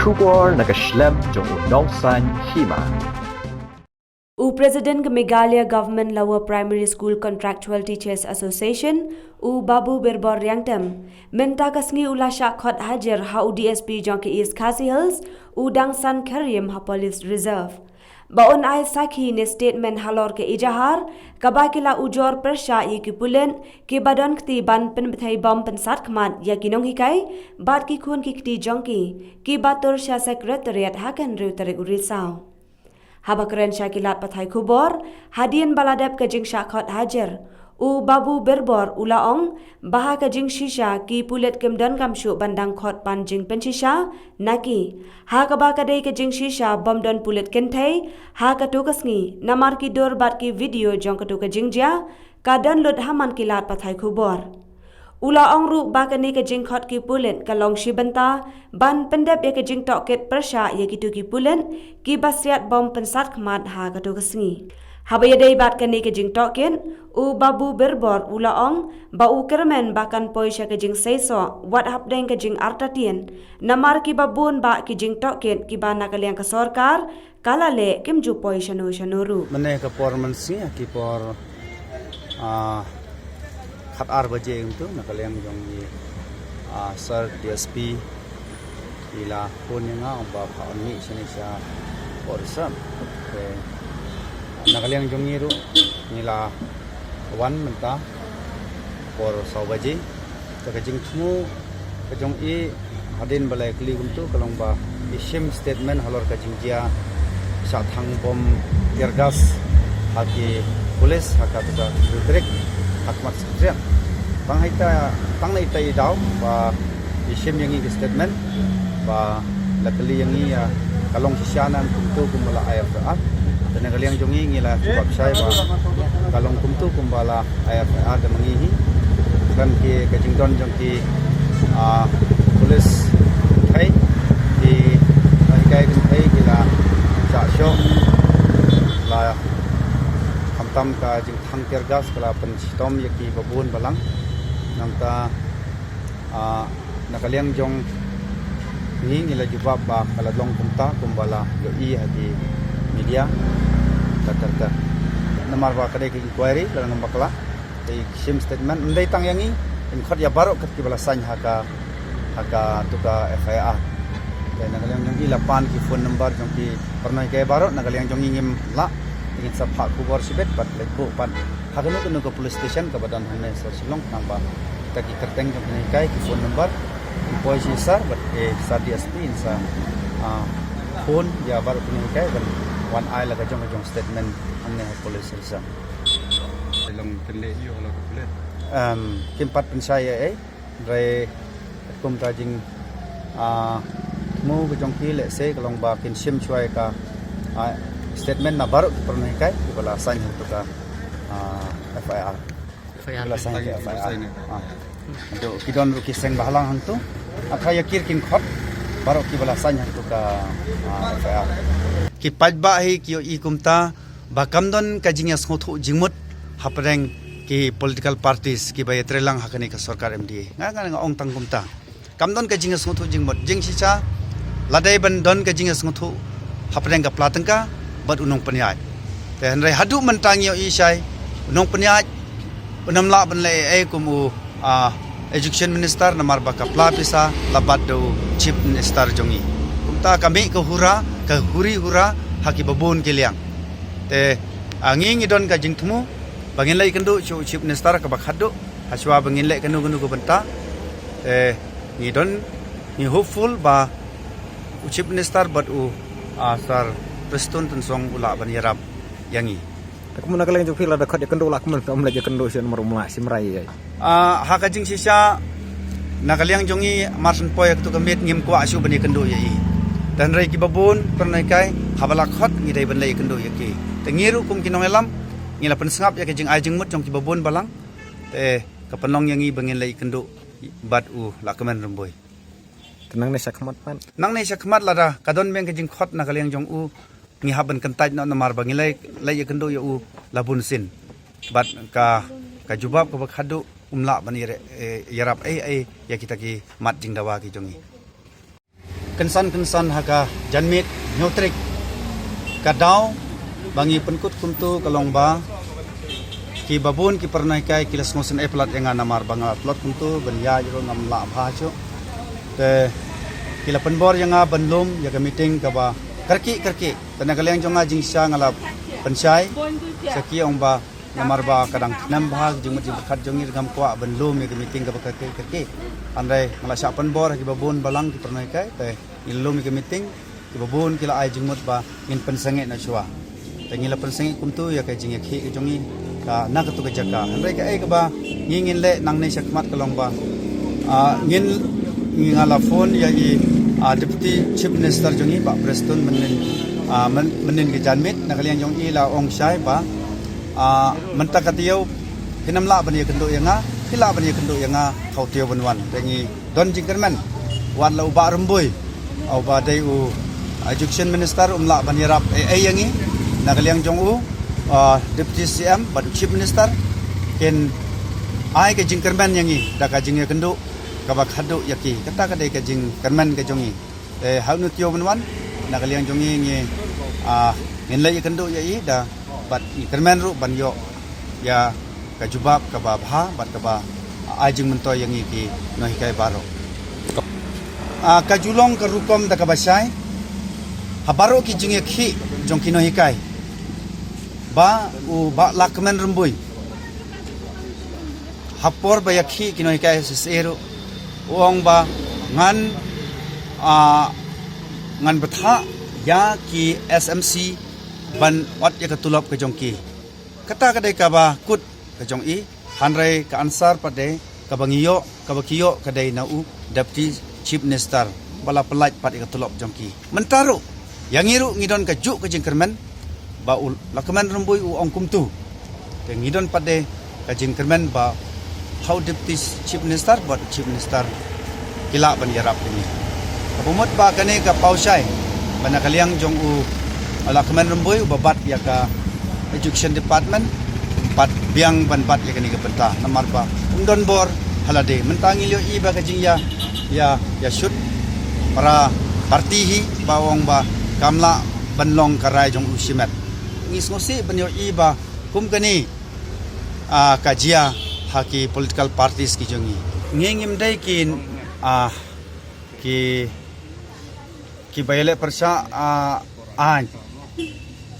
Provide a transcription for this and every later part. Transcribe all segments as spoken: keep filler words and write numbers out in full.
Khubor na ka shlem jong u Nongsaiñ Hima. U President ka Meghalaya Government Lower Primary School Contractual Teachers Association, u Babu Birbor Riangtem, mynta ka sngi u la shah khot hajir ha u D S P jong ka East Khasi Hills, u Dangsan Kherim ha Police Reserve. Ba un ai sakhi ne statement halor ka ejahar, kaba ki la ujor pyrshah ïa ki pulit, kiba don kti ban pynbthei bom pynsat khmat ïa ki nonghikai, bad ki khun ki kti jong ki, kiba tur sha Secretariat ha ka hynriew tarik u Risaw. Haba kren sha ki lad pathai khubor, hadien ba la dep ka jingshah khot hajir, u Babu Birbor u la ong, ba ha ka jingshisha ki pulit kim donkam shuh ban dang khot ban jingpynshisha na ki. Ha kaba ka dei ka jingshisha bym don pulit kynthei ha kato ka sngi, namar ki dur bad ki video jong kato ka jingjia ka don lut ha man ki lad pathai khubor. U la ong ruh ba kane ka jingkhot ki pulit ka long shi bynta ban pyndep ïa ka jingtohkit pyrshah ïa kito ki pulit kiba siat bom pynsat khmat ha kato ka sngi. Haba ïadei bad kane ka jingtohkit, u Babu Birbor u la ong ba u kyrmen ba kan poi sha ka jingseisoh wat hapdeng ka jingartatien, namar kiba bun bah ki jingtohkit kiba na ka liang ka sorkar ka la leh kim ju poi shano shano ruh. Mynne ka por mynsngi, ki por, ah, khat ar baje kumto, na ka liang jong i, ah, Sir D S P i la phone ïa nga, ong ba pha un mih shane sha Port Reserve. Te na ka liang jong ngi ruh ngi la wan mynta por saw baje. Te ka jingthmu ka jong i hadien ba la ïakylli kumto ka long ba i shim statement halor ka jingjia shah thang bom tear gas ha ki pulit ha kato ka Secretariat ha khmat Secretariat. Tang ha ita, tang na ita i daw ba i shim ïa ngi ki statement ba la kylli ïa ngi ïa ka long shisha ne em kumto kumba la ai F I R. Te na ka liang jong ngi ngi la jubab shai ba ka long kumto kumba la ai F I R da ma ngi hi. Khlem ki ka jingdon jong ki, ah, pulit kynthei, ki nonghikai kynthei ki la shah shoh, la khamtam ka jingthang tear gas ka la pynshitom ïa kiba bun balang. Nangta, ah, na ka liang jong ngi ngi la jubab ba ka la long kumta kumba la ïohi ha ki media. Ka ter ter namar ba ka dei ka inquiry la ngam bakla. Te i shim statement, ym dei tang ïa ngi, in khot ïa baroh kat kiba la sign ha ka, ha kato ka F I R. Te na ka liang jong i la pan ki phone number jong ki parnoi ka baroh, na ka liang jong i ngim lah, te ngin sa phah khubor shibit bad leit buh pat ha kano kano ka police station kaba don hangne sha Shillong, namar ba kita ki kyrteng jong kine ki phone number in poi sha i sir bad i sir D S P in sa, ah, phone ïa baroh kine ki ban wan ai la ka jong ka jong statement hangne ha police station. Long kynleh ïoh la ka pulit. Em, kim pat pynshai ei ei, hynrei kumta jing, ah, thmu ka jong ki lehse ka long ba kin shim shuwa ïa ka, ah, statement na baroh ki parnoi hikai kiba la sign hangto ka, ah, F I R. F I R. Kiba la sign ka F I R. Ah. Hangto ki don ruh ki seng bahalang hangto. Ata ïa ki kin khot baroh kiba la sign hangto ka, ah, F I R. Ki paidbah hi ki ïohi kumta ba kam don ka jingïasngewthuh jingmut hapdeng ki political parties kiba ïatreilang ha kane ka sorkar M D A. Nga, nga, nga ong tang kumta. Kam don ka jingïasngewthuh jingmut, jingshisha la dei ban don ka jingïasngewthuh hapdeng ka pla tyngka bad u nongpynïaid. Te hynrei haduh mynta ngi ïohi shai u nongpynïaid un ym lah ban leh ei ei kum u, ah, Education Minister namar ba ka pla pisa la bat da u Chief Minister jong ngi. Kumta ka mih ka hura, ka huri hura ha kiba bun ki liang. Te, ah, ngi ngi don ka jingthmu ba ngin leit kynduh sha u Chief Minister kaba khadduh, hashwa ba ngin leh kano kano ka bynta. Te ngi don, ngi hopeful ba u Chief Minister bad u, ah, Sir Prestone Tynsong u lah ban ïarap ïa ngi. Te kumno na ka liang jong phi, lada khot ïakynduh la kumno, ym leit ïakynduh sha namar um lah shim rai ei ei? Ah, ha ka jingshisha na ka liang jong ngi mar shen poi ha kato ka miet ngim kwah shuh ban ïakynduh ïa i. Te hynrei kiba bun parnoi hikai haba la khot ngi dei ban leit ïakynduh ïa ki. Te ngi ruh kum ki nongïalam ngi la pynsngap ïa ka jingai jingmut jong kiba bun balang. Te ka pynlong ïa ngi ba ngin leit ïakynduh bad u Lahkmen Rymbui. Te nangne shakhmat pat, nangne shakhmat lada ka don biang ka jingkhot na ka liang jong u, ngi hap ban kyntait noh namar ba ngi leit, leit ïakynduh ïa u la bun sien. Bad ka, ka jubab kaba khadduh um lah ban ïa, eh, ïarap ei ei ïa kita ki mat jingdawa ki jong ngi. Kynsan kynsan ha ka janmiet hynñiew tarik. Ka daw ba ngi pynkut kumtu ka long ba kiba bun ki para nonghikai ki la sngewsynei palat ïa nga namar ba nga la tlot kumtu ban ïaid ruh ngam lah bha shuh. Te ki la pynbor ïa nga ban lum ïa ka meeting kaba kyrkieh kyrkieh. Te na ka liang jong nga jingshisha nga la pynshai sha ki, ong ba namar ba ka dang khlem bha ka jingmut jingpyrkhat jong ngi, ngam kwah ban lum ïa ka meeting kaba kyrkieh kyrkieh. Hynrei nga la shah pynbor ha kiba bun balang ki para nonghikai, te ngi la lum ïa ka meeting, kiba bun ki la ai jingmut ba ngin pynsangeh na shuwa. Te ngi la pynsangeh kumtu ïa ka jingïakhih ka jong ngi ka na katu ka jaka. Hynrei kaei kaba ngi ngin leh nangne shakhmat ka long ba, ah, ngin, ngi, nga la phone ïa i, ah, Deputy Chief Minister jong ngi, Bah Prestone, mynnin, ah, myn-, mynnin ka janmiet. Na ka liang jong i la ong shai ba, ah, mynta ka taïew phin ym lah ban ïakynduh ïa nga, phi lah ban ïakynduh ïa nga ha u taïew ban wan. Te ngi don jingkyrmen. Wat la u Bah Rymbui, uba dei u Education Minister, um lah ban ïarap ei ei ïa ngi. Na ka liang jong u, ah, Deputy C M bad u Chief Minister kin ai ka jingkyrmen ïa ngi da ka jingïakynduh kaba khadduh ïa ki. Kata ka dei ka jingkyrmen ka jong ngi. Te ha une u taïew ban wan, na ka liang jong ngi ngi, ah, ngin leit ïakynduh ïa i da bad ngi kyrmen ruh ban ïoh ïa ka jubab kaba bha bad kaba ai jingmyntoi ïa ngi ki nonghikai baroh. Ah, ka ju long ka rukom da kaba shai ha baroh ki jingïakhih jong ki nonghikai. Ba u Bah Lahkmen Rymbui, ha por ba ïakhih ki nonghikai S S A ruh, u ong ba ngan, ah, ngan bthah ïa ki S M C ban ot ïa ka tulop ka jong ki. Kata ka dei kaba kut ka jong i, hynrei ka answer pat de kaba ngi ïoh, kaba ki ïoh ka dei na u Deputy Chief Minister ba la pyllait pat ïa ka tulop jong ki. Mynta ruh ïa ngi ruh ngi don kajuh ka jingkyrmen ba u Lahkmen Rymbui u ong kumtu. Te ngi don pat de ka jingkyrmen ba ha u Deputy Chief Minister bad u Chief Minister ki lah ban ïarap ïa ngi. Kaba mut ba kane ka paw shai ba na ka liang jong u Lahkmen Rymbui uba bat ïa ka Education Department, bat biang ban bat ïa kane ka bynta namar ba um don bor ha lade. Mynta ngi la ïohi ba ka jingïa, ïa, ïa shoot para party hi ba ong ba kam lah ban long ka rai jong u shimet. Ngi sngewsih ban ïohi ba kum kane, ah, ka jia ha ki political parties ki jong ngi. Ngi ngim dei ki, ah, ki, kiba ïaleh pyrshah, ah, aiñ.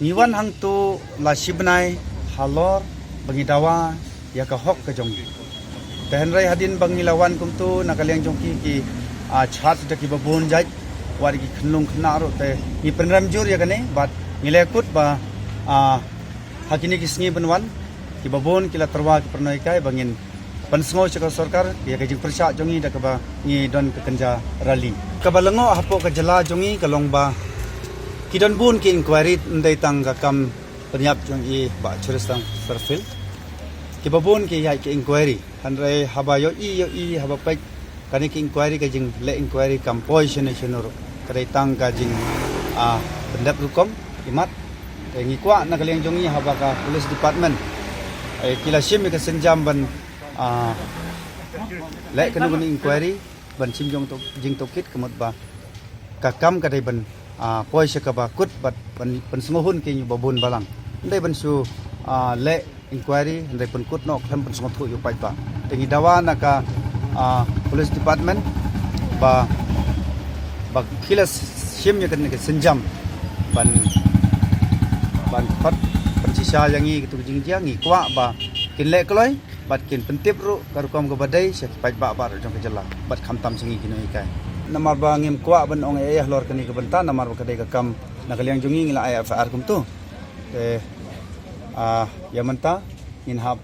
Ngi wan hangtu la shi bnai halor ba ngi dawa ïa ka hok ka jong ngi. Te hynrei hadien ba ngi la wan kumtu na ka liang jong ki ki, ah, charge da kiba bun jait, wat ki khyllung khynnah ruh, te ngi pynrem jur ïa kane bad ngi la kut ba, ah, ha kine ki sngi ban wan kiba bun ki la tyrwa ki para nonghikai ba ngin pynsngew sha ka sorkar ïa ka jingpyrshah jong ngi da kaba ngi don ka kynja rally. Kaba lyngngoh hapoh ka jylla jong ngi ka long ba ki don bun ki inquiry, ym dei tang ka kam pynïap jong i Bah Cheristerang Fairfield. Kiba bun ki ïaid ki inquiry. Hynrei haba ïohi, ïohi, haba peit kane ki inquiry, ka jingleh inquiry kam poi shano shano ruh. Ka dei tang ka jing, ah, pyndep rukom imat. Te ngi kwah na ka liang jong ngi haba ka police department, eh, ki la shim ïa ka sienjam ban, ah, leh kano kano inquiry ban shim jong to, jingtohkit, ka mut ba ka kam ka dei ban, ah, poi sha kaba kut bad ban pynsngewhun ki ngi ba bun balang. Ym dei ban shu, ah, leh inquiry hynrei pynkut noh khlem pynsngewthuh ïa u paidbah. Te ngi dawa na ka, ah, police department ba, ba ki la shim ïa kane ka sienjam ban, ban khot pynshisha ïa ngi katu ka jingjia. Ngi kwah ba kin leh kloi bad kin pyntip ruh ka rukom kaba dei sha ki paidbah baroh jong ka jylla bad khamtam sha ngi ki nonghikai. Namar ba ngim kwah ban ong ei ei halor kane ka bynta namar ba ka dei ka kam na ka liang jong ngi, ngi la ai F I R kumtu. Te, ah, ïa mynta ngin hap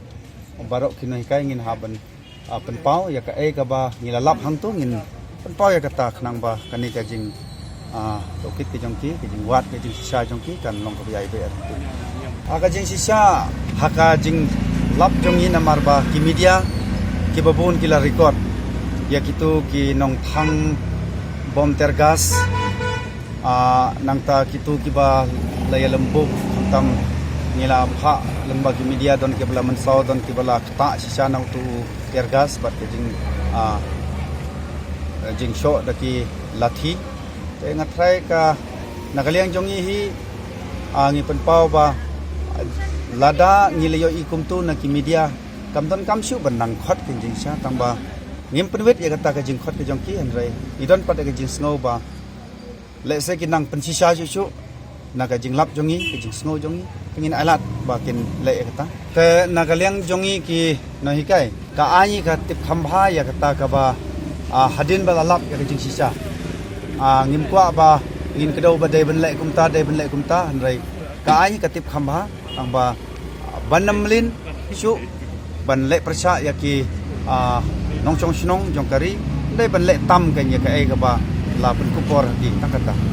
baroh ki nonghikai ngin hap ban, ah, pynpaw ïa kaei kaba ngi la lap hangtu, ngin pynpaw ïa kata khnang ba kane ka jing, ah, tohkit ka jong ki, ka jingwad, ka jingshisha jong ki kan long kaba ïai beh. Ha ka jingshisha, ha ka jinglap jong ngi namar ba ki media kiba bun ki la record ïa kitu ki nongthang bom tear gas. Ah, nangta kitu kiba la ïalymbuh, khamtam ngi la phah lyngba ki media, don kiba la mynsaw, don kiba la ktah shisha na utu u tear gas bad ka jing, ah, jingshoh da ki lathi. Te nga trai ka na ka liang jong ngi hi, ah, ngi pynpaw ba, ah, lada ngi la ïohi kumtu na ki media, kam don kam shuh ban nang khot ka jingshisha, tang ba ngim pynwit ïa kata ka jingkhot ka jong ki, hynrei ngi don pat ïa ka jingsngew ba lehse ki nang pynshisha shuh shuh na ka jinglap jong ngi, ka jingsngew jong ngi, te ngin ailad ba kin leh ïa kata. Te na ka liang jong ngi ki nonghikai, ka ai ngi ka tip kham bha ïa kata kaba, ah, hadien ba la lap ïa ka jingshisha, ah, ngim kwah ba ngin kdew ba dei ban leh kumta, dei ban leh kumta, hynrei ka ai ngi ka tip kham bha, tang ba, ah, ban ym mlien shuh ban leh pyrshah ïa ki, ah, nongshong shnong jong ka ri, dei ban leh tam kein ïa kaei kaba la pynkupbor ha ki, tang kata.